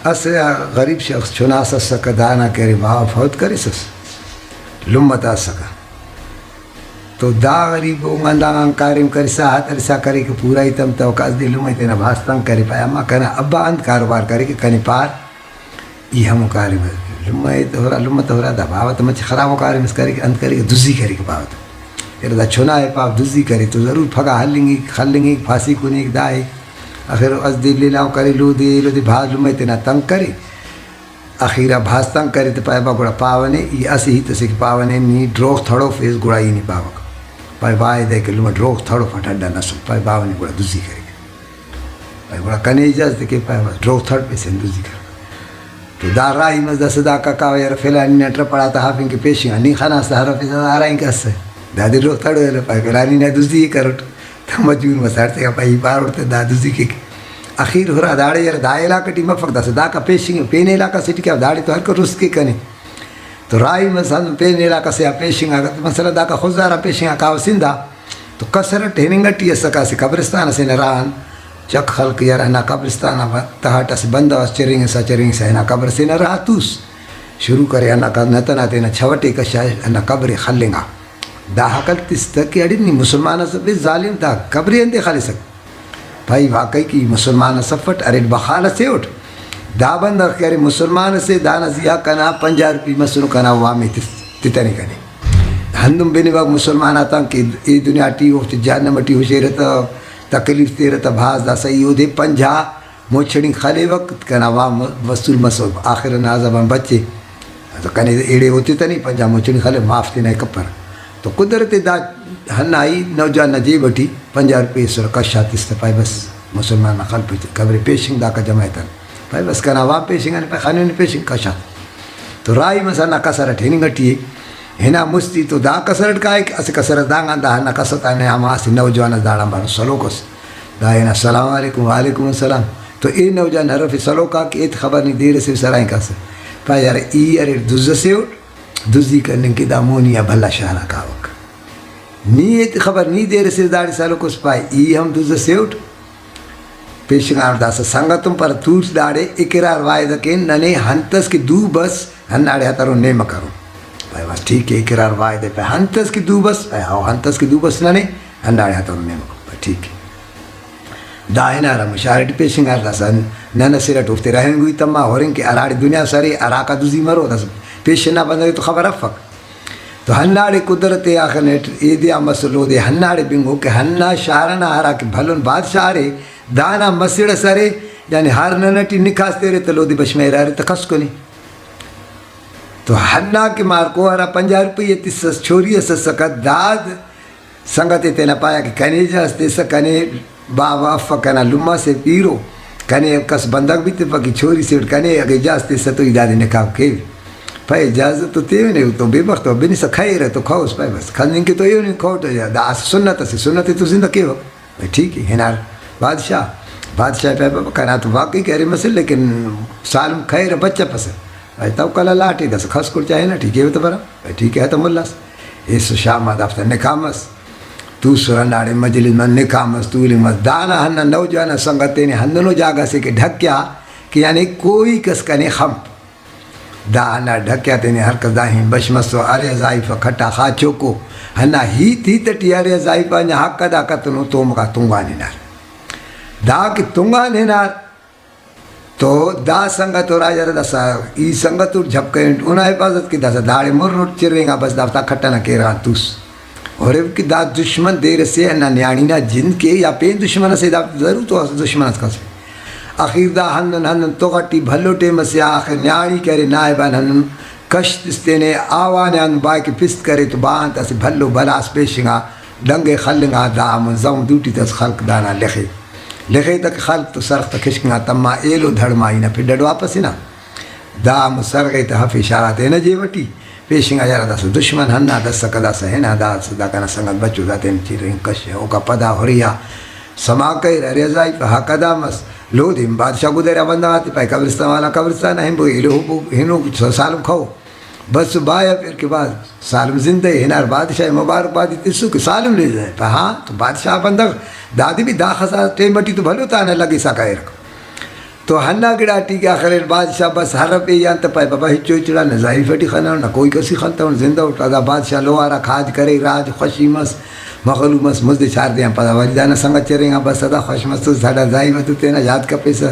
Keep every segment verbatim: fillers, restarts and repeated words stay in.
اسہ غریب شخص چناس اسکہ، دانا کہ ارے باوہ فوت کریسس، لمہ تا اسکہ۔ تو دا غریب اونگان داغان کاریم کرسا، ہترسا کریکہ، پورا ہیت ہم تو کس دے لمہ تینا بھاز تنگ کرے، پائے، اماں کنا ابا انت کاروبار کریکہ، کنے پار ای ہمو کاریم ئس۔ لمہ ءِ تہ ہرا، لمہ تہ ہرا، دا باوہ تہ مچہ خرابو کاریم ئس کریکہ، انت کریکہ، دزی کریکہ باوہ تہ۔ یار دا چنا ءِ پاو دزی کرے تو ضرور پھگہ ہلنگک، خلنگک، پھاسی کنیک، دا ءِ۔ آخر اس دے لیلاؤ کرے، لودے، ایلو دے بھاز لمہ ءِ تینا تنگ کرے۔ اخیرا بھاز تنگ کرے تہ پائے با گڑا پاوہ نے، ای اسہ ہیت ئسے کہ پاوہ نے، نی ڈروغ تھڑوفیس گڑا ای نی پاوہ۔ پائے با ای دے کہ لمہ ڈروغ تھڑوفٹ، اڈ ئنا نسٹ، پائے باوہ نے گڑا دزی کریکہ۔ پائے گڑا کنے اجازت کے، پائے بس ڈروغ تھڑپیسہ دزی کر۔ تو دا راہی مس داسہ داکا کاوہ یار فلانی نا ٹرپڑا تا ہافنگ کہ پیشنگا، نی خناس تہ ہرفیسہ دا ہرا انکا اسہ۔ دادے ڈروغ تھڑو ایلو پائے فلانی نا دزی ءِ کروٹ۔ تو مجبور مساٹ تیکا پائے ای باروٹ تہ دا دزی کیک۔ اخیر ہرا داڑے یار دا علاقہ ٹی مفک داسہ داکا پیشنگ پین علاقہ سے ٹی کاوہ داڑے تو ہر کہ رست کے کنے۔ تو راہی مس ہندن پین علاقہ سے آ پیشنگا، مثلاً داکا خضدار آ پیشنگا کاوہ سندھ آ۔ تو کسر اٹ ہننگ اٹی اسکہ اسہ قبرستان اسے نا راہ آن چک خلک یار ہندا قبرستان آ تہہ اٹ اسہ بندغ اس چرینگسا چرینگسا ہنا قبر سے نا راہ توس شروع کرے، ہندا نت ئنا تینا چھو ٹی کشا، ہندا قبر ئے خلنگا۔ دا ہکل تس تہ کہ اڑے نی مسلمان اس بے ظالم، دا قبر ئے انتے خلسک؟ بھائی واقعی کہ ای مسلمان اس افٹ، اریٹ بخال اسے اٹ۔ دا بندغ کہ ارے مسلمان اسے، دانا زیہا کنا پنجاہ روپی مسنو، کنا وام ئے تس-، تتنے کنے۔ ہندن بنوک مسلمان آتان کہ اے دنیا ٹی اوفتے جہنم ٹی ہشیرہ تہ، تکلیف تیرہ تہ، بھاز داسہ ای اودے پنجاہ مچھڑی خلیوک، کنا وام وصول مسوک، آخر نا عذاب آن بچے۔ تو کنے ایڑے اوتے تنے پنجاہ مچھڑی خلے، معاف تینا کپر۔ تو قدرت دا ہنائی نوجوان نا جیب ٹی پنجاہ روپے ایسر، کشا تس تہ پائے بس مسلمان نا خلپ قبر پیشنگ داکا جمع ایتن۔ پائے بس کنا وام پیشنگ آن، پائے خنن پیشنگ کشا۔ تو راہی مس ہندا کسر اٹ ہننگ ٹی ءِ۔ ہنا مستی تو دا کسر اٹ کائک، اسہ کسر اس دانگان دا ہندا کسر تا نے ہما اسہ نوجوان اس داڑان بارو سلوک اس۔ دا ہنا السلام علیکم، وعلیکم السلام۔ تو اے نوجوان ہرفے سلوک آ کہ ایت خبر نی دیر اسے سرائیں کس۔ پائے یار ای ارے دز اسے اٹ، دزی کننگ کہ دا مونی آ بھلا شار آ کاوک۔ نی ایت خبر نی دیر اسے داڑے سلوک اس، پائے ای ہم دز اسے اٹ۔ پیشنگار داسہ سنگتم پر توس داڑے اقرار واعدہ کین ننے ہنتس کہ دو بس ہنداڑے ہترون نیمہ کرون۔ پائے بس ٹھیک ہے، اقرار واعدہ پہ ہنتس کہ دو بس، پائے ہاؤ ہنتس کہ دو بس ننے ہنداڑے ہترون نیمہ کرون۔ پائے ٹھیک ہے۔ دا ہنارا مشاعرہ ٹی پیشنگار داسہ نن اسہ ارٹ اوفتے رہنگوئی تما ہرنگ کہ ہراڑے دنیا سرے ہراکا دزی مرو داسہ پیشن نا بندغ تو خبر افک۔ تو ہنداڑے قدرت آخر نیٹ ایدے آ مسل اودے ہنداڑے بنگو کہ ہندا شار ئنا ہرا کہ بھلن بادشاہ ارے، دانا مسڑ ئس ارے، یعنی ہر نن ٹی نکاس تیرے تہ لودے بش مہر ارے تہ کس کنے۔ تو ہندا کہ مارکو ہرا پنجاہ روپئی ئے تسس، چھوری ئس اسکہ، داد سنگت ئے تینا پایا کہ کنے اجازت ایسہ، کنے باوہ افک، کنا لمہ سے پیرو، کنے کس بندغ بھی تفک، ای چھوری سے اٹ کنے اگہ اجازت ایسہ تو ای دادے نکاح کیو۔ پائے اجازت تو تیونے، او تو بے بخت ءُ، بنسہ کھیرہ تو کھوس، پائے بس کننگ کہ تو ایہن کھوٹ، دا اسہ سنت اسے، سنت ئے تو زندہ کیوہ۔ پائے ٹھیک ہے، ہنار بادشاہ، بادشاہ پائے بابا کنا تو واقعی کہ ارے مسل، لیکن سالم کھیرہ بچفسہ۔ پائے توکل اللہ ٹی داسہ کھس کل چاہے نا، ٹھیک ہے تو برا۔ پائے ٹھیک ہے تو ملاس۔ ایسو شام آ دافتا نکاح مس۔ توسر ہنداڑے مجلس من نکاح مس، تولنگ مس۔ دانا ہندا نوجوان سنگت تینے ہندنو جاگہ سے کہ ڈھکیا کہ یعنی کوئی کس کنے خمپ۔ دا ہندا ڈھکیا تینے ہر کس دا ہن بش مسو، ارے زائیفہ کھٹا خاچوکو۔ ہندا ہیت ہیت ٹی ارے زائیفہ نا حق ادا کتنو تومکا تنگان ہنار۔ دا کہ تنگان ہنار، تو دا سنگت و راج ارے داسہ ای سنگت اٹ جھپکہ انٹ اونا حفاظت کے، داسہ داڑے مر اٹ چرینگا بس دافتا کھٹ ئنا کیرغان توس۔ اور کہ دا دشمن دیر سے ہندا نیاڑی نا جند کے یا پین دشمن اسے، دا ضرور تو اسہ دشمن اس کس۔ اخیر دا ہندن ہندن تغ ٹی بھلو ٹائم اسے آ، آخر نیاڑی کہ ارے نائب آن ہندن کش تس تینے آوان آن بائے کہ پست کرے تو با انت اسہ بھلو بلاس پیشنگا ڈنگ ئے خلنگا، دا ہمو زہم دوٹی تس خلک دانا لخے۔ لخے تہ خلک تو سرخ تہ کشکنگا تما ایلو دھڑ ما ای نا پھڈ اڈ واپس ہنا۔ دا ہمو سرغے تہ ہف اشارہ تینا جیب ٹی پیشنگا، یارا داسہ دشمن ہندا دسکہ داسہ ہنا داسہ دا کنا سنگت بچو دا تین چیرین کشہ۔ اوکا پدا ہریا سما کریر، ارے زائیفہ حق ادا مس۔ لودے بادشاہ گدریا بندغ آتے پائے قبرستان والا قبرستان آ ہنبو ایلو ہبو ہنو سالم کھو۔ بس بایا پیر کہ با سالم زندہ ءِ، ہنار بادشاہ ءِ مبارک بادی تسو کہ سالم نے زندہ ءِ۔ پا ہاں تو بادشاہ بندغ دادے بھی داخسا ٹائم ٹی تو بھلو تانا لگسا کائرک۔ تو ہندا گڑاٹی کہ آخر بادشاہ بس ہرفے آن تہ پائے بابا ہچو ہچڑا نہ ضعیف ٹی خنانٹ نہ کوئی کسی خنتون، زندہ اٹ۔ دا بادشاہ لوہارا کھاج کرے، راج خوشی مس، مخلوق مس، مزد چار دے آن پدا وری دانا سنگت چرینگا بس ادا خوش مس تو ساڈا ضعیف تو تینا یاد کپیسہ۔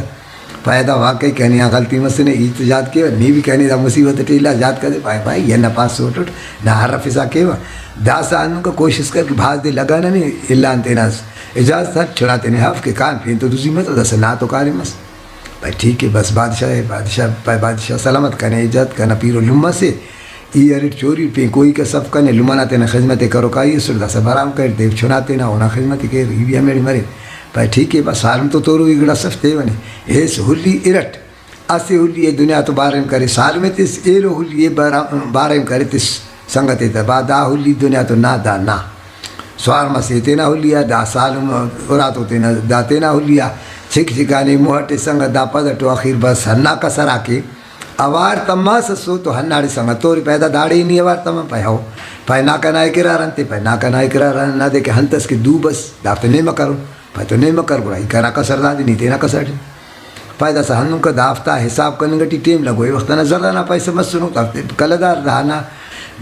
پائے دا واقعی کنے آن غلطی مسنے، ای تو یاد کیوہ، نی بھی کنے دا مصیبت ٹی الا یاد کدے۔ پائے بھائی یہ نہ پاس سوٹ اٹ نہ ہرفسا کیوہ۔ داسہ ہندن کہ کوشست کر کہ بھاز دے لگا ننے الا آن تینا اجازت ہر چنا تینے ہف کہ کان پین تو دزی مس، داسہ نا تو کاریم مس۔ پائے ٹھیک ہے، بس بادشاہ ہے، بادشاہ، پائے بادشاہ سلامت کنے عزت کنا پیرو لمہ سے، ای اریٹ چوری پین کوئی کس اف کنے، لمہ نا تینا خذمت ءِ کروکائی اسٹ، داسہ برام کریر، دے چنا تینا اونا خذمت ءِ کریر، ای بھی ہمیڑے مرے۔ پائے ٹھیک ہے، بس سالم تو تورو ای گڑاس اف تیونے، ایس ہلی ارٹ، اسہ ہلی ءِ دنیا تو باریم کرے، سالم ءِ تس ایلو ہلی ءِ برا-، باریم کرے تس۔ سنگت ءِ تہ با دا ہلی دنیا تو نا، دا نا۔ سوار مسے تینا ہلی آ، دا سالم ارا تو تینا، دا تینا ہلی آ۔ چک چکانے موہ ٹی سنگت دا پد ٹو اخیر بس ہندا کسر آ کہ اوار تماس اسو تو ہنداڑے سنگت تورے۔ پائے دا داڑے نی اوار تما؟ پائے ہو۔ پائے نا کنا اقرار انتے؟ پائے نا کنا اقرار نہ دے کہ ہنتس کہ دو بس دافتے نیمہ کرو۔ پائے تو نیمہ کر گڑا، ای کنا کسر دادے، نی تینا کسر ٹی۔ پائے داسہ ہندن کہ دافتا حساب کننگ ٹی ٹیم لگو، اے وخت انا زر انا پیسہ مسنو، دافتے کلہ دار دانا۔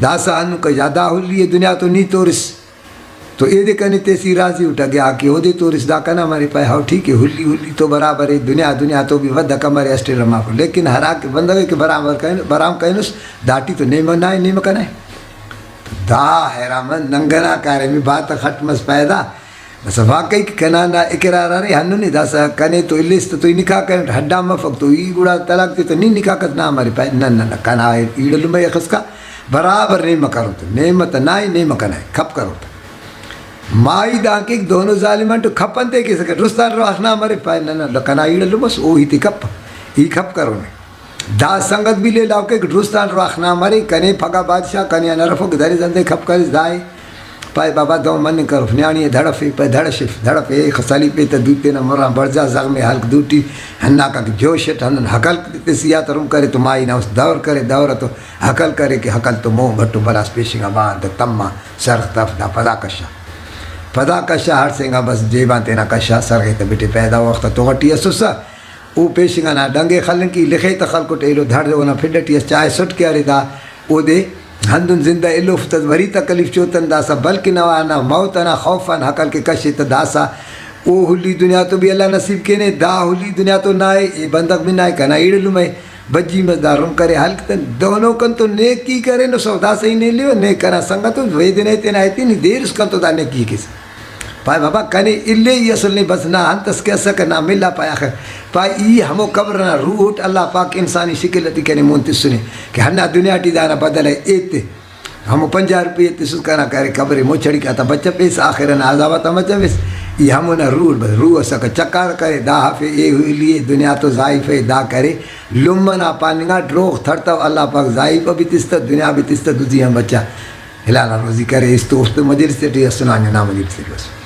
داسہ ہندن کہ یا دا ہلی ءِ دنیا تو نی تورس تو ایدے کنے تیسی راضی اٹ، اگہ آ کہ اودے تورس دا کنا مرے۔ پائے ہو ٹھیک ہے، ہلی ہلی تو برابر ہے، دنیا دنیا تو بھی ودھ کمرے اسٹ رمافو، لیکن ہرا کہ بندغ کہ برابر کرین-، برام کرینس داٹی تو نیمہ نائے، نیمہ کنائے۔ دا حیران مند ننگنا کارے، می بات خٹ مس پائے دا۔ داسہ واقعی کہ کنا ہندا اقرار ارے، ہندن ای داسہ کنے تو الیس تہ تو ای نکاح کرینٹ، ہڈا مفک تو ای گڑا طلاق تے تو نی نکاح کت نا مرے؟ پائے نہ، نہ، نہ، کنا ایڑ لمبئی اخسکا، برابر نیمہ کرو تو، نیمہ تہ نائے، نیمہ کنائے، کھپ کرو تو۔ مائی دانکہ دونو ظالم انٹ کھپ انتے کیسہ کہ درستان رواخ نا مرے؟ پائے نہ، نہ، کنا ایڑ لمس، او ہیتے کھپ، ای کھپ کرونے۔ دا سنگت بھی لیلاؤ کیک، درستان رواخ نا مرے، کنے پھگہ بادشاہ کنے آن ہرفک، دریس انتے کھپ کریس دائے۔ پائے بابا دہن مننگ کروف، نیاڑی ءِ دڑفے، پائے دڑشف، دڑفے، ایخ سلیپے تہ دوٹی تینا مران برجا، زغم ءِ ہلک دوٹی، ہنداکا کہ جوش اٹ ہندن ہکل تیسی آ تہ رم کرے تو مائی نا است دور کرے، دور تو ہکل کرے کہ ہکل تو مون گھٹو بلاس پیشنگا با انت تما سرغ تف دا پدا کشا۔ پدا کشا ہڑسینگا بس جیبان تینا کشا سرغے تہ بٹے پیدا وخت تو غٹی اسسہ۔ او پیشنگ ئنا ڈنگ ءِ خلنگ کہ ای لخے تہ خلکٹ ایلو دھڑ اونا پھڈ ٹی اس چائسٹ کہ ارے دا اودے ہندن زندہ ایلوف تہ وری تکلیف چوتن داسہ بلکن اوار نا موت ئنا خوف آن ہکل کہ کشے تہ داسہ او ہلی دنیا تو بھی اللہ نصیب کینے، دا ہلی دنیا تو نائے، اے بندغ بھی نائے، کنا ایڑ لمہ ءِ بجی مس دا رم کرے ہلک تن دہنو کن تو نیکی کرینس او داسہ ای نے ایلیوہ نے کنا سنگتو ویدے نئے تینا ایتے نی دیر اس کن تو دا نیکی کیسہ۔ پائے بابا کنے الے ای اصل نے بس نا انت اس کہ اسکہ نا ملا۔ پائے آخر پائے ای ہمو قبر ئنا روح اٹ اللہ پاک انسانی شکل اٹی کنے مون تسنے کہ ہندا دنیا ٹی دانا بدلہ ایتے۔ ہمو پنجاہ روپیہ تسس کنا کرے قبر ئے مچھڑی کہ آتا بچفیس، آخر ئنا عذاب آتا بچفیس۔ ای ہمونا روح اٹ بس روح اسکہ چکار کرے، دا ہفے اے ہلی اے دنیا تو ضعیف اے، دا کرے لمہ نا پاننگا دروغ تھڑتو، اللہ پاک ضعیف بھی تس تہ دنیا بھی تس تہ دزی آن بچا۔ حلالا روزی کرے، است اوفتے مجلس ٹی اسنو، آنجو نا مجلس ٹی بس۔